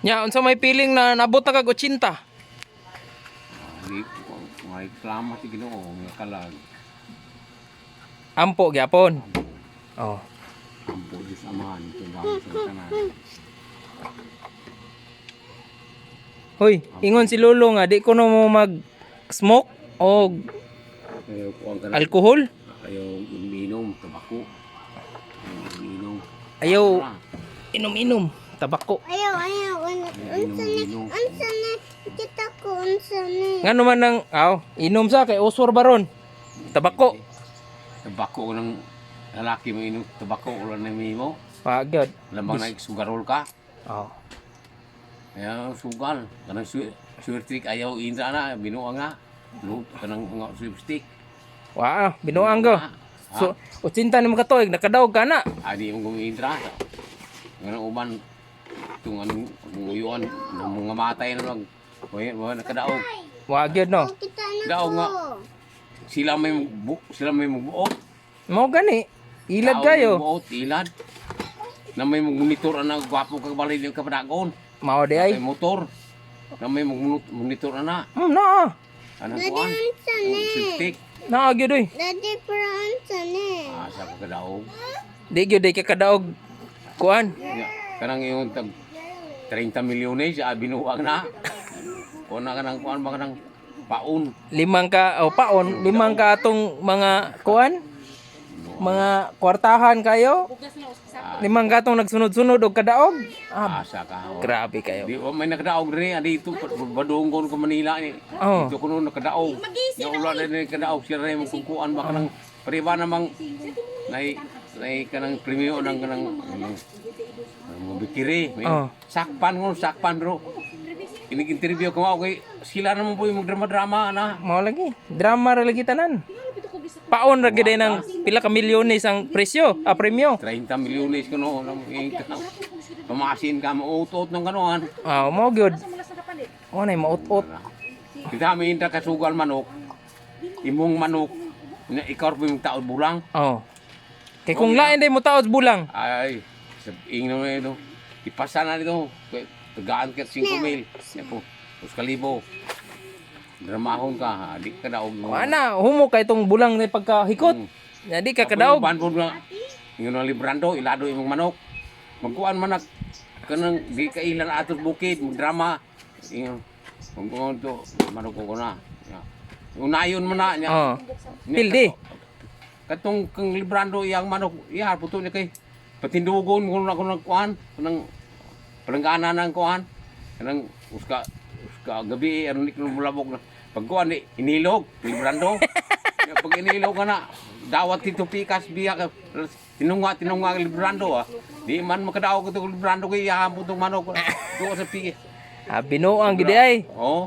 Nya, unsa may feeling na nabot na kag 80? Di may salamat sa Ginoo nga kalag. Ampo gyapon. Oh. Ampo Diyos Amahan tubang sa tanan. Hoy, ingon si Lolo nga di ko no mo mag smoke o Ayaw kuang ka na. alcohol. Ayaw uminom tabako. Ayaw uminom. Ayaw Ah, inom-inom tabako. Ayaw, ayaw. Unsa ni? inom. Unsa ni? Kita ko unsa ni? Ngano man nang aw, inom sa kay usor baron. Tabako. Tabako ng lalaki mo inom tabako ulan na mimo. Wa gyud. Lamang na sugarol ka. Oh. Ayaw sugal. Kanang sweet ayaw intra na binuang nga. Lu kanang nga sweet. Wa, binuang go. So, 80 ni mga katuig nakadaog ka na. Adi mo gumintra. Nganang uban tung anong nguyuan ng mga matay na lang. Hoy, wa nakadaog. Wa gyud no. Oh, kita na Daog ko. nga. Sila may magbuot. Mao gani. Ilad Tao kayo. may Magbuot, ilad. Na may magmonitor ana gwapo kag balay ka padagon. Mao di ay. May motor. Na may magmonitor ana. Naa. Anang Daddy, kuan? unsa ni? Sweet. Naa gyud oy. Daddy, pero unsa ni? Asa ka kadaog. Di gyud di ka kadaog kuan. Ya, kanang iyong tag 30 milyones ah, binuang na. Kuan na kanang kuan ba kanang paon. Limang ka o paon, limang ka atong mga kuan, mga kwartahan kayo. Limang ka atong nagsunod-sunod og kadaog. Ah, Asa ka. Oh. grabe kayo. Di oh, may nakadaog rin dito badunggon ko Manila ni. Oh. Dito ko noon nakadaog. Ya ulan na ni nakadaog sila rin magkukuan ba kanang pariba namang nay nay kanang premyo ng kanang kanang mga bikiri. May Oh. Sakpan ko sakpan bro. Inig-interview ko ako kay sila naman po yung magdrama-drama na. Mao lagi. Drama ra lagi tanan. Paon ra gyud ng pila ka milyones ang presyo, ah, premyo. 30 milyones ko noon. Pamasin ka, mautot ng kanuan. Ah, mao gyud. O nay maut-ut. Kita may inta kasugal manok. Imong manok. Na ikaw po yung taon bulang. Oh. Kay kung lain day mo taod bulang. Ay, sa ing naman ito. Ipasa na nito. Tagaan ka 5 mil. Yan po. Us kalibo. Dramahon ka. Ha. Di ka daog. Ana, humo kay itong bulang na pagkahikot. Ya di ka kadaog. Ban po na. Ingon na librando, ilado imong manok. Magkuan manak kanang di ka ilan atos bukid, magdrama. Ingon. Magkuan to, manok ko na. Ya. Unayon mo na niya. Oh. Pildi. Katong kang librando iyang manok, iya puto niya kay patindugon mo na ko ng kuan, kanang palanggana ng kuan. Kanang uska uska gabi aron ni mulabok na. Pag kuan ni inilog, librando. Ya, pag inilog ka na, dawat tito pikas biya ka tinunga tinunga ang librando ah. Di man makadaog ko librando kay iya mo tong manok. Tuwa sa piki. Ah, binuang gid ay. Oh,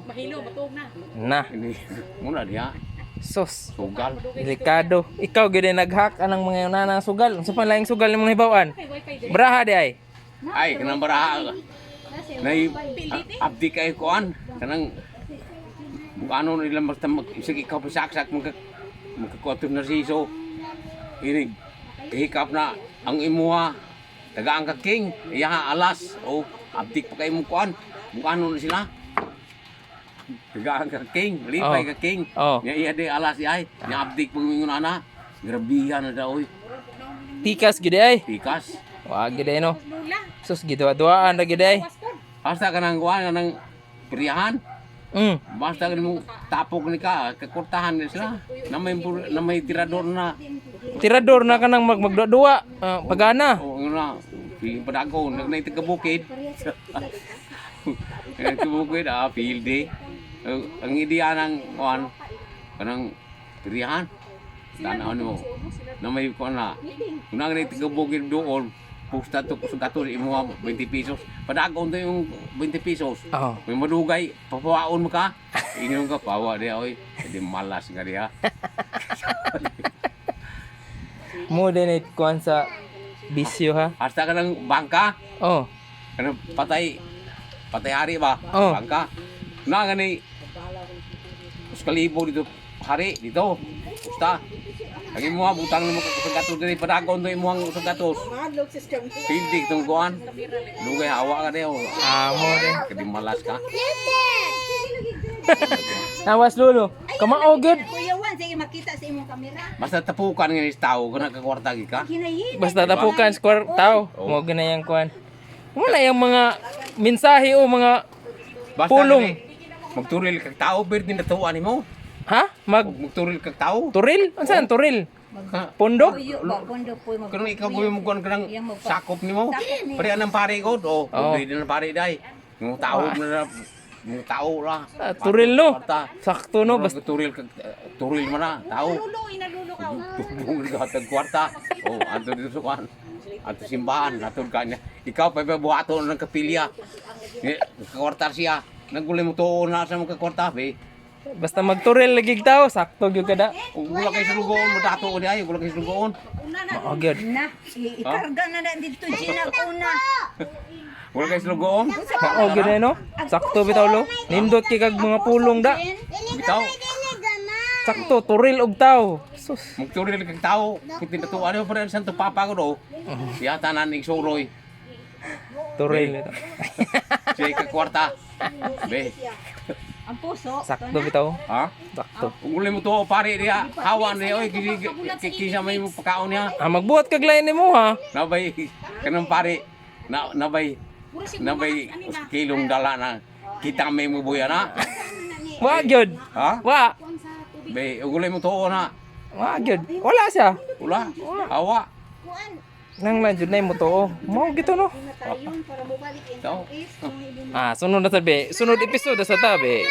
Na, ini muna diha sos. sugal. Delikado. Ikaw gid ay nag-hack anang mga nanang sugal. Unsa pa laing sugal imong nahibaw-an? Braha di ay. Ay, kanang baraha. Nay, abdi kay kuan. Kanang, ano nila basta mag, isig ikaw pasaksak, magka, magkakuato na siso. Ini, hikap na, ang imuha, tagaan ka king, iya alas, o, abdi pa kay mo kuan. Mukha na sila. Tagaan ka king, lipay Oh. ka king. Oh. Nya iya di alas ay, nya abdi pa mingon ana. Grabihan na daw, oy. Tikas gid ay. Tikas. Wa gid ay no. Sus gidua-duaan ra gid ay. Basta kanang kuan kanang priyahan. Basta ka mo tapok ni ka, kakurtahan ni sila. Na may tirador na. Tirador na kanang mag magdua-dua, ah, pagana. O ano na, feeling padagon, nag na taga-bukid. Taga-bukid, ah, field day. Ang ideya ng kuan, kanang priyahan. Tanaw mo. Na may kuan na. Kung nang taga-bukid doon, pusta to sa gato imo 20 pesos. Padagon to yung 20 pesos. Oh. May madugay, papawaon mo ka. Ingon ka, pawa di oy. Di malas nga diha. Mo din ay kuan sa bisyo ha. Hasta ka ng bangka, Oh. kanang patay, patay hari ba? Oh. Bangka. Na gani, us kalibo dito, hari dito. Usta. Ang imo ha, butang nimo kag usag gatos diri padagon to imong usag gatos. Pildi itong kuan. Dugay hawa ka diyo. Amo din. Kadimalas ka. Nawas lolo. Kamao gyud. Kuya Juan, sige makita sa imong kamera. Basta tapukan nga ni tao kana ka kwarta gi ka. Hinayin. Basta tapukan square tao. Mo gina yang kuan. Mo na yung mga mensahe o mga Basta Pulong. gani, magturil kag tao bir din natuan nimo. Ha? Mag Magturil kag tao. turil? Unsa ang turil? Ka- Pondok? Puyo ba, pondo po. Kanang ikaw ko yung kuan kanang sakop nimo. Sakop nimo. Pare anang pare ko oh. Oo. Di din ang pare dai. Yung tao na yung tao ra. Ah, turil no. Kwarta. Sakto no Basta basta turil kag turil man na tao. Tubong ka tag kwarta. Oh, anto dito sa kuan. Anto simbahan, ato kanya. Ikaw pa buhaton ng kapilya. Eh, kwarta siya. Nagulay mo tuon na sa mga kwarta be. Basta magturil lagi tao, sakto gyud kada. Kung wala kay sulugoon mo dato ni ay, wala kay sulugoon. Mao gyud. Na, ikarga na na dito, Gina, una. Wala kay sulugoon. Mao gyud eh, no. Sakto bitaw lo. Nindot kay kag mga pulong da. Bitaw. Dili gamay. Sakto turil og tao. Sus. Magturil kag tao, kung tinatuan mo pa rin Santo Papa ko do. Siya tanan ning suroy. Turil ito. Siya ka kwarta. Be, Ang puso. Sakto bitaw. ha? Sakto. Kung uli mo to pare niya, hawa niya oy kisa may mo pagkaon niya. Ah, magbuhat kag lain nimo ha. Nabay kanang pare na nabay nabay kilong dala na kita may mo buya na. Wa gyud. Ha? Wa. Be, ugulay mo to na. Wa gyud. Wala siya. Ula, hawa. Nang lang jud na mo to. Mao gito no. Tayon para mubalik Tao. ang is. Ah, sunod na tabi. Sunod episode sa tabi.